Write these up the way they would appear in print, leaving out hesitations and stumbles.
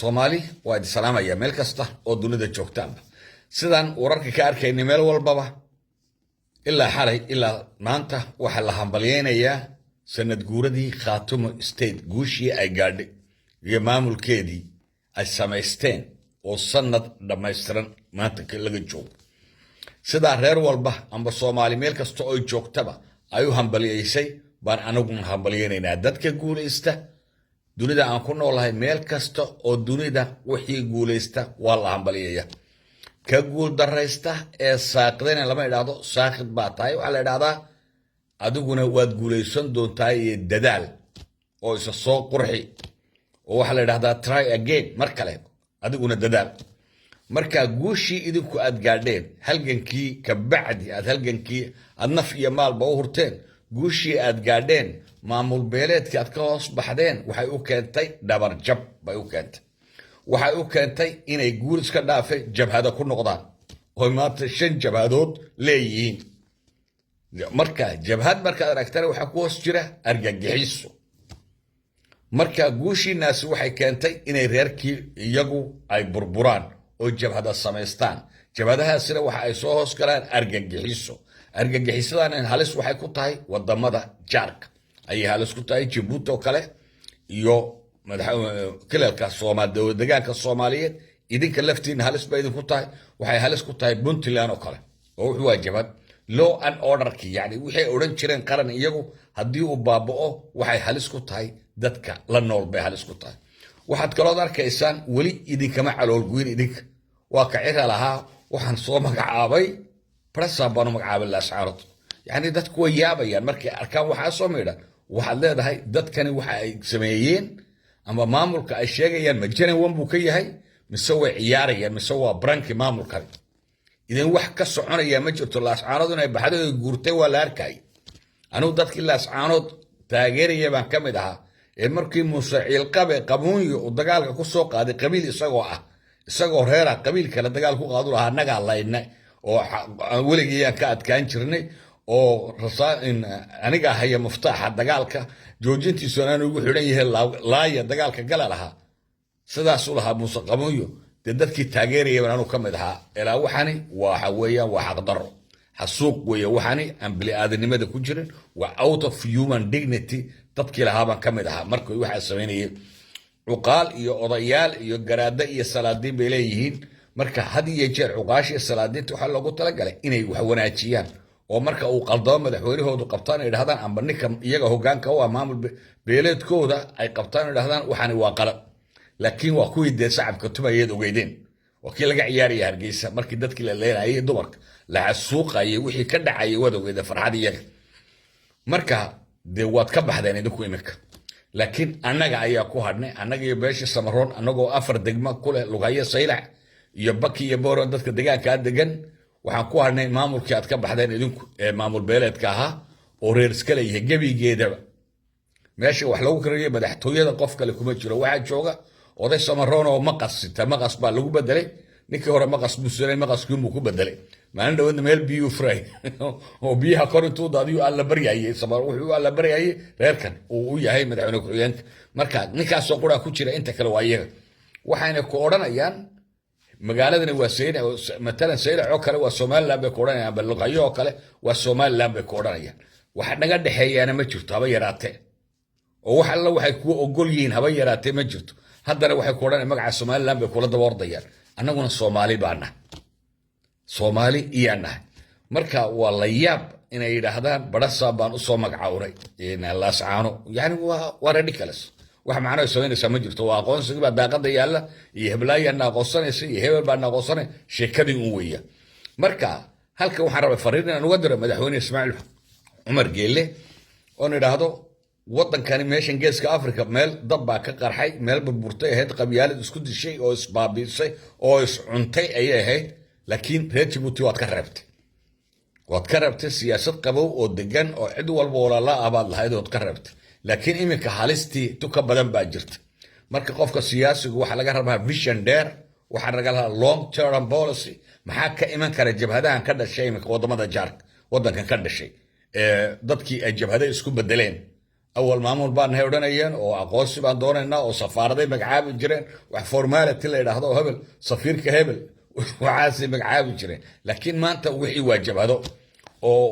Soomaali waa idi salaamaya meel kasta oo dunida joogtaanba. Sidaan wararka ka arkaynay meel walbaba, ilaa xalay ilaa maanta, waxaa la hambalyeynayaa sanad guuradii Khaatumo State, guushii ay gaadhay iyo maamulkeedii ay samaysteen oo sanad dhammaystiran maanta laga joogo. Sidaa reer walba amba Soomaali meel kasta oy joogtaba ay u hambalyeysay baan anaguna hambalyeynaynaa dadka guulaysta. Dunida aan ku noolahay, meel kasta oo dunida, wixii guulaysta waa la hambalyeeya. Ka guul daraysta ee saaqidana lama idhaahdo "saaqid baa tahay". Waxaa la idhahdaa "adiguna waad guulaysan doontaa iyo dadaal oo isa soo qurxi", oo waxaa la idhahdaa "try again", mar kale adiguna dadaal. Marka guushii idinku aad gaadheen halgankii kabacdi, aad halgankii aad naf iyo maalba u hurteen, guushii aad gaadheen, maamul beeleedkii aad ka hoos baxdeen, waxay u keentay dhabarjab bay u keentay. Waxay u keentay inay guul iska dhaafe jabhada ku noqdaan, oy maanta shan jabhadood leeyihiin. Marka jabhad markaad aragtana, waxaa ku hoos jira argagixiso. Marka guushiinaasi waxay keentay inay reerkii iyagu ay burburaan oo jabhada samaystaan. Jabhadahaasina waxa ay soo hoos galaan argagixiso. Argagixisadana halis waxay ku tahay wadamada jaarka ayay halis ku tahay, Jabuuti oo kale iyo kilalka degaanka Soomaaliyeed. Idinka laftiina halis ba idinku tahay. Waxay halis ku tahay Puntland oo kale, oo wuxuu waa jabhad. Law and orderki, yani waxay odhan jireen qaran iyagu, haddii uu baaba'o, waxay halis ku tahay dadka la nool bay halis ku tahay. Waxaad kalood arkaysaan, weli idinkama caloolguyin idinka. Waa ka Cira lahaa, "Waxaan soo magacaabay barasaab baanu magacaabay Laascaanood." Yani dadku way yaabayaan markay arkaan waxaa soo maydhan. Waxaad leedahay, dadkani waxa ay sameeyeen ama maamulka ay sheegayaan ma genuine buu ka yahay, mise way ciyaarayaan, mise waa prank-i maamulkani? Idin wax ka soconaya ma jirto. Laascaanood inay baxday oy guurtay waa la arkay. Anigu dadkii Laascaanood taageeraya baan ka mid ahaa ee markii Muuse Ciilqabe Qamuunyo uu dagaalka ku soo qaaday, qabiil isagoo ah, isagoo reera qabiil kale dagaal ku qaadu lahaa, annagaa layna oo weligayaan ka adkaan jirnay, oo anigaa haya muftaaxa dagaalka joojintiisuna aan ugu xidhan yahay, laaya dagaalka gala lahaa, sidaasuu lahaa Muuse Qamuunyo. Dee dadkii taageeraya baan anu ka mid ahaa. Ilaa waxani waxa weeyaan waa xaqdarro, xasuuq weeye. Waxani aan bini'aadanimada ku jirin, waa out of human dignity. Dadkii lahaa baan ka mid ahaa markii waxaa samaynayay. Cuqaal iyo odayaal iyo garaado iyo salaadiin bay leeyihiin. Marka had iyo jeer cuqaasha iyo salaadiinta waxaa loogu talagalay inay wax wanaajiyaan, oo marka uu qaldamo madaxweynahoodu qabtaan ay idhahdaan, amba ninka iyaga hogaanka u ah maamul beeleedkooda ay qabtaan o idhahdaan, "Waxani waa qalad." Laakiin waa kuwii dee sacabka tumayeed ogeydeen, waa kii laga ciyaaraya Hargeysa markii dadkii la leenayay, dumarka la xasuuqayay, wixii ka dhacayay waad ogeydeen, farxad iyaga. Marka dee waad ka baxdeen idinku iminka, laakiin annaga ayaa ku hadhnay, annaga iyo beesha Samaroon, annagoo afar degma kuleh, Lughayo, Saylac iyo Baki iyo Boron. Dadka degaankaa degan waxaan ku hadhnay maamulkii aad ka baxdeen idinku ee maamul beeleedka ahaa oo reer iska leeyahay gebigeedaba. Meesha wax lagu kariyo madaxtooyada qof kale kuma jiro. Waxaa jooga oday Samaroon oo maqas sita. Maqas baa lagu bedelay. Ninkii hore maqas buu sinay, maqaskiinbuu ku bedelay. Maalin dhawadna meel biyuu furay oo biyaha kor intuu daadiyu alla baryayay. Wuxuu alla baryayay reerkan uu u yahay madaxweyne ku-xigeenka. Marka ninkaasoo quraa ku jira, inta kale waa iyaga. Waxayna ku odhanayaan magaaladani waa Saylac, matalan Saylac oo kale waa Somaliland bay ku odhanayaan, Balluqayo oo kale waa Somaliland bay ku odhanayaan. Wax naga dhexeeyaana ma jirto haba yaraatee, oo wax alla waxay kuu ogol yihiin haba yaraatee ma jirto. Haddana waxay ku odhanayaan magaca Somaliland bay kula daba ordayaan. Annaguna Soomaali baa nahay, Soomaali iyaa nahay. Marka waa la yaab inay yidhaahdaan "barasaab baan usoo magacawnay Laascaano". Yani waa ridiculous. Wax macno ay samaynaysaa ma jirto. Waa aqoonsigii baa daaqada yaalla iyo heblaayaana aqoonsanaysa iyo hebel baana aqoonsanay, sheekadii un weeya. Marka halkan waxaan rabay fariin inaan uga diro madaxweyne Ismaaciil Cumar Geelle oon idhaahdo, waddankani, meeshan Geeska Africa, meel dab baa ka qarxay, meel burburtay ahayd, qabyaalad isku dishay oo isbaabiisay oo iscuntay ayay ahayd. Laakiin reer Jabuuti waad ka reebtay, waad ka reebtay. Siyaasad qabow oo degan oo cid walba walaala ah baad lahayd, ood ka reebtay. Laakiin iminka halistii tu ka badan baa jirta. Marka qofka siyaasigu waxaa laga rabaa vision dheer, waxaa laga rabaa long term policy. Maxaa ka iman kara jabhadahan ka dhashay iminka wadamada jaarka, wadankan ka dhashay, dadkii ay jabhada isku bedeleen? Awal maamul baan nahay odhanayeen oo aqoonsi baan doonaynaa oo safaaraday magacaabi jireen, wax formality la yidhaahdo oo hebel safiirka hebel waxaasay magacaabi jireen. Laakiin maanta wixii waa jabhado oo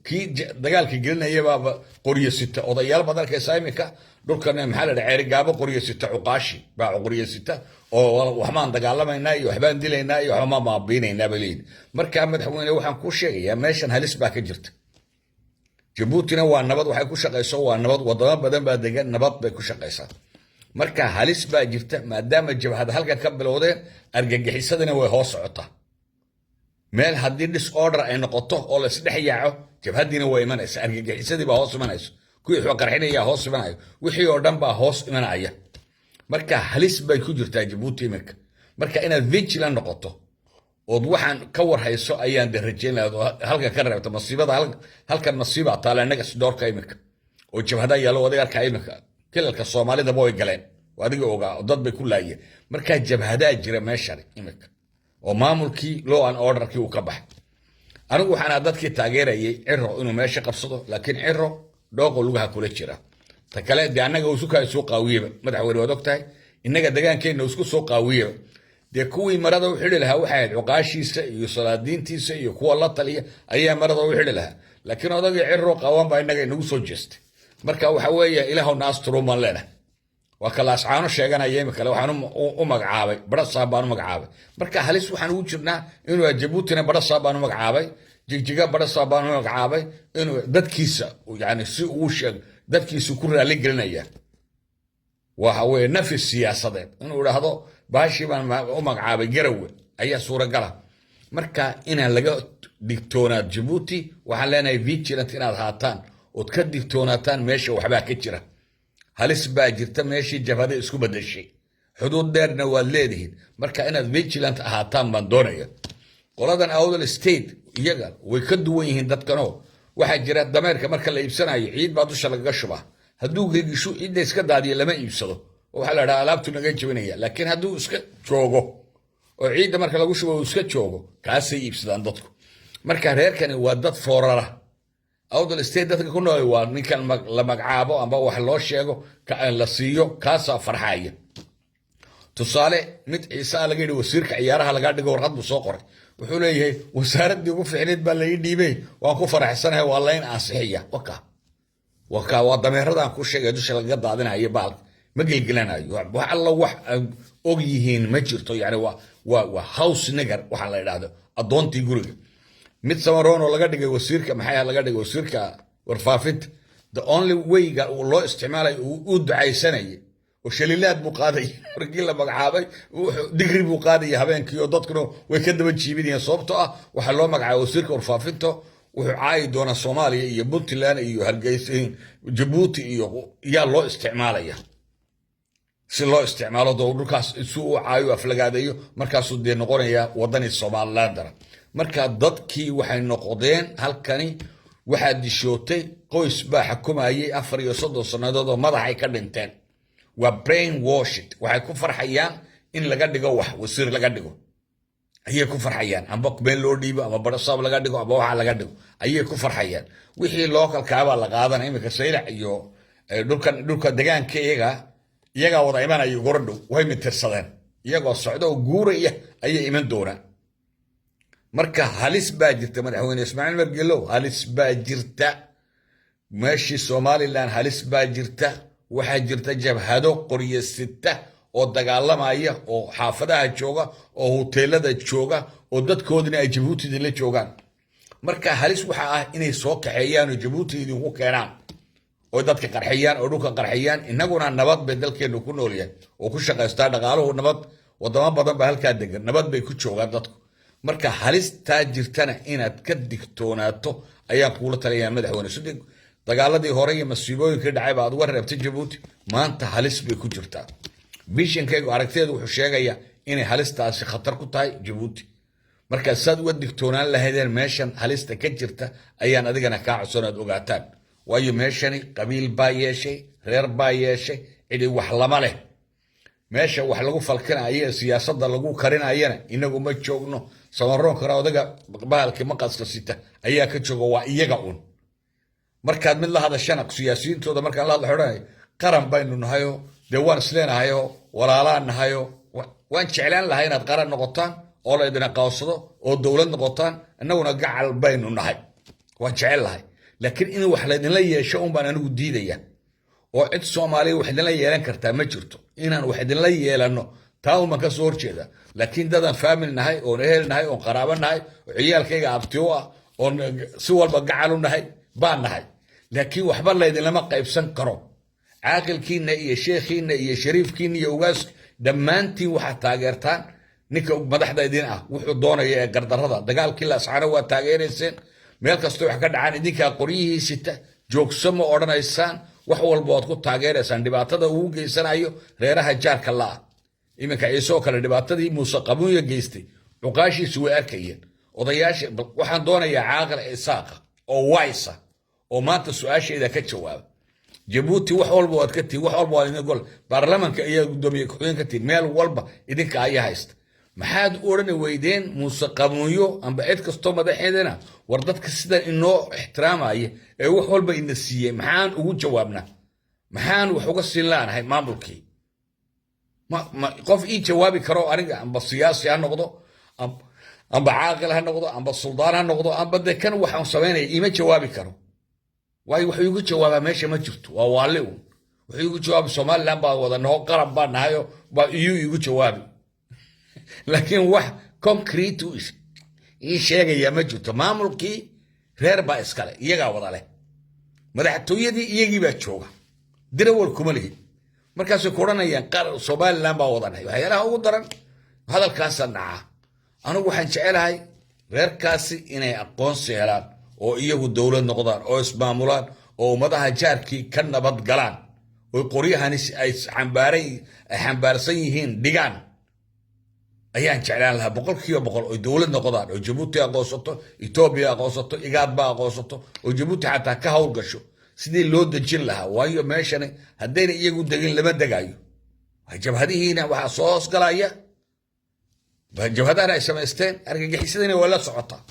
kii dagaalka gelinaya baaba qoryo sita. Odayaal baad arkaysaa iminka dhulkan, maxaa la dhaha, Ceerigaabo, qoryo sita, cuqaashi baa qoryo sita oo waxbaan dagaalamaynaa iyo waxbaan dilaynaa iyo waxbaan baabiinaynaa bay leeyihin. Marka madaxweyne, waxaan kuu sheegayaa meeshan halis baa ka jirta. Jabuutina waa nabad, waxay ku shaqayso waa nabad, wadamo badan baa degan, nabad bay ku shaqaysaa. Marka halis baa jirta maadaama jabhad halkan ka bilowdeen, argagixisadina way hoos socotaa. Meel haddii disorder ay noqoto oo la isdhex yaaco, jabhadiina way imanaysa, argagixisadii baa hoos imanaysa, kuwii wax qarxinaya hoos imanaya, wixii oo dhan baa hoos imanaya. Marka halis bay ku jirtaa Jabuuti iminka. Marka inaad vigilant noqoto ood waxaan ka warhayso ayaan de rajayn lahayd oo halkan ka reebta masiibada. Halkan masiiba taala innaga sidoorka iminka oo jabhada yaallo. Adiga arkaa iminka kilalka Soomaalidaba way galeen, adiga ogaa oo dad bay ku laayeen. Marka jabhadaa jira meeshan iminka oo maamulkii law and orderkii uu ka baxay. Anigu waxaan dadkii taageerayay Ciro inuu meesha qabsado, laakiin Ciro dhooqo lugaha kula jira. Ta kale dee annaga isukaa soo qaawiyeba, madaxweyne, waad ogtahay, innaga degaankeenna isku soo qaawiyeba. Dee kuwii marada u xidhi lahaa waxay ahayd cuqaashiisa iyo salaadiintiisa iyo kuwa la taliya ayaa marada u xidhi lahaa, laakiin odagii Ciro qaawan baa innaga inagu soo jeestay. Marka waxa weeye, Ilaahow na asturuun baan leenahay. Waa kalaascaano sheeganaya imikale, waxaan u magacaabay barasaab baan u magacaabay. Marka halis waxaan ugu jirnaa inuu Jabuutina barasaab baan u magacaabay, Jigjiga barasaab baan u magacaabay, inuu dadkiisa yani si uu sheeg dadkiisa ku raali gelinaya. Waxa weeye nafis siyaasadeed inuu idhaahdo baashii baan u magacaabay Garawe ayaa suuragala. Marka inaan laga digtoonaad Jabuuti, waxaan leenahay vigilant inaad haataan ood ka digtoonaataan. Meesha waxbaa ka jira, halis baa jirta, meeshii jabhada isku bedeshay, xuduud dheerna waad leedihiin. Marka inaad vigilant ahaataan baan doonaya. Qoladan Awdal State iyaga way ka duwan yihiin dadkanoo. Waxaa jira dameerka marka la iibsanayo ciid baa dusha lagaga shubaa. Hadduu gegishu ciidda iska daadiyo, lama iibsado oo waxaa la dhaha alaabtu naga jebinaya. Laakiin hadduu iska joogo oo ciidda marka lagu shubo uu iska joogo, kaasay iibsadaan dadku. Marka reerkani waa dad foorara. Awdal State dadka ku nool waa ninkan la magacaabo amba wax loo sheego la siiyo, kaasaa farxaya. Tusaale, mid Ciise laga yidhi wasiirka ciyaaraha lagaa dhigo, warqad buu soo qoray, wuxuu leeyahay wasaaraddii ugu fiicnayd baa lai dhiibay, waan ku faraxsanahay, waa layn ansixiya. Waka waka waa dameeradan ku sheegay dusha lagaga daadinayo baalka, ma gelgelanayo wax alla wax og yihiin ma jirto. Yani waa house nigger waxaa la idhaahdo, addoontii guriga. Mid Samaroon oo laga dhigay wasiirka, maxay laga dhigay wasiirka warfaafinta, the only wayga loo isticmaalayo uu ducaysanayay oo shaliilaad buu qaaday markii la magacaabay, digri buu qaadaya habeenkii oo dadkuna way ka daba jiibinayeen, sababtoo ah waxaa loo magacaabay wasiirka warfaafinta, wuxuu caayi doonaa Soomaaliya iyo Puntland iyo Hargeysa, Jabuuti iyo yaa loo isticmaalaya si loo isticmaalo doo dhulkaas si uu caayo aflagaadeeyo. Markaasuu dee noqonaya wadani Somalilandara. Marka dadkii waxay noqdeen halkani waxaa dishootay qoys baa xukumayay 34 sannadood oo madaxay ka dhinteen. Waa brain washed. Waxay ku farxayaan in laga dhigo wax wasiir laga dhigo ayay ku farxayaan, amba meel loo dhiibo ama barasaab laga dhigo amba waxa laga dhigo ayay ku farxayaan. Wixii localkaabaa la qaadanaya iminka Saylac iyo dhulkan, dhulka degaanka iyaga iyagaa wada imanaya goradhow, way mitirsadeen, iyagoo socda oo guuraya ayay iman doonaan. Marka halis baa jirta, madaxweyne Ismaaciil Margelow, halis baa jirta meeshii Somaliland, halis baa jirta. Waxaa jirta jabhado qoryo sita oo dagaalamaya oo xaafadaha jooga oo huteelada jooga oo dadkoodina ay Jabuutida la joogaan. Marka halis waxa ah inay soo kaxeeyaan oo Jabuuti idinku keenaan oo dadka qarxiyaan oo dhulka qarxiyaan. Innaguna nabad bay dalkeenu ku nool yahay oo ku shaqaystaa dhaqaaluhu nabad, wadamo badan baa halkaa degan, nabad bay ku joogaan dadku. Marka halistaa jirtana inaad ka digtoonaato ayaan kuula talayaa, madaxweyne. Sidii dagaaladii hore iyo masiibooyinkii dhacay ba aad uga reebtay Jabuuti, maanta halis bay ku jirtaa. Visionkaygu, aragteedu wuxuu sheegayaa inay halistaasi khatar ku tahay Jabuuti. Marka saad uga digtoonaan lahaydeen meeshan halista ka jirta ayaan adigana kaa codsan aad ogaataan. Waayo meeshani qabiil baa yeeshay, reer baa yeeshay, cidi wax lama leh. Meesha wax lagu falkinayo, siyaasadda lagu karinayana inagu ma joogno. Samaroonkana odaga bahalkii maqaska sita ayaa ka jooga, waa iyaga un. Markaad mid la hadashana, siyaasiyiintooda markaan la hadla, odhanay qaran baynu nahayo, dee waan isleenahayo, walaalaan nahayo. Waan jeclaan lahaa inaad qaran noqotaan oo la idin aqoonsado oo dowlad noqotaan, innaguna gacal baynu nahay, waan jecel lahay. Laakiin in wax laydinla yeesho un baan anigu diidaya, oo cid Soomaaliya wax idinla yeelan kartaa ma jirto. Inaan wax idinla yeelano taa un baan ka soo horjeeda. Laakiin dadaan family nahay, oon ehel nahay, oon qaraabo nahay, oo ciyaalkayga abti u ah, oon si walba gacal u nahay baan nahay. Laakiin waxba laydinlama qaybsan karo. Caaqilkiina iyo sheekhiina iyo shariifkiina iyo ugaas, dhammaantiin waxaad taageertaan ninka madaxda idin ah wuxuu doonaya ee gardarrada. Dagaalkii Laascaano waa taageerayseen. Meel kastoo wax ka dhacaan idinkaa qoryihii sita, joogso ma odhanaysaan. Wax walba waad ku taageeraysaan dhibaatada uu geysanayo reeraha jaarka la'ah. Iminka Ciisoo kale, dhibaatadii Muuse Qabuunya geystay, cuqaashiisu way arkayeen, odayaasha. Waxaan doonayaa caaqil Isaaqa oo waysa oo maanta su-aashayda ka jawaaba. Jabuuti wax walba waad ka tihin, wax walba waad idin gol, baarlamanka ayaa gudoomiye ku-xigeen ka tihin, meel walba idinka ayaa haysta. Maxaad u odhani weydeen Muuse Qamuunyo amba cid kastoo madaxeedana, war dadka sidan inoo ixtiraamaya ee wax walba ina siiyey, maxaan ugu jawaabnaa? Maxaan wax uga siin laanahay maamulkii? Qof ii jawaabi karo aniga, amba siyaasi ha noqdo, amba caaqil ha noqdo, amba suldaan ha noqdo, amba de kan waxaan samaynaya, iima jawaabi karo. Waayo, wuxuu igu jawaabaa meesha ma jirto, waa waali un. Wuxuu igu jawaabi Somaliland baa wada naho, qaran baa nahayo, baa iyuu igu jawaabi. Laakiin wax concrete ii sheegaya ma jirto. Maamulkii reer baa iskale, iyagaa wada leh. Madaxtooyadii iyagii baa jooga, dirawal kuma lihi. Markaasay ku odhanayaan Somaliland baa wadanahay. Waxyaalaha ugu daran hadalkaasa dhacaa. Anigu waxaan jecelahay reerkaasi inay aqoonsi helaan oo iyagu dowlad noqdaan oo ismaamulaan oo ummadaha jaarkii ka nabad galaan, oy qoryahani ay xambaarsan yihiin dhigaan ayaan jeclaan lahaa 100%. Oy dowlad noqdaan oo Jabuuti aqoonsato, Etoobiya aqoonsato, Igaadba aqoonsato, oo Jabuuti xataa ka howlgasho sidii loo dejin lahaa. Waayo, meeshani haddayna iyagu degin lama degaayo. Jabhadihiina waxaa soo hoosgalaya, jabhadahana ay samaysteen argagixisadina waa la socotaa.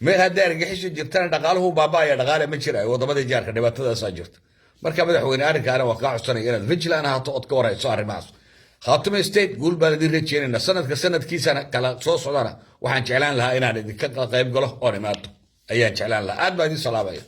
Meel haddii argagixisu jirtana dhaqaaluhu baaba'aya, dhaqaale ma jiraayo wadamadii jaarka. Dhibaatadaasaa jirta. Marka madaxweyne, arrinkaana waa kaa codsanaya inaad vigilant ahaato ood ka warhayso arrimahaas. Khaatumo State guul baan idin rajeynayna. Sanadka sanadkiisana kala soo socdana waxaan jeclaan lahaa inaan idinka qayb galo oon imaado ayaan jeclaan lahaa. Aad baa idin salaamaya.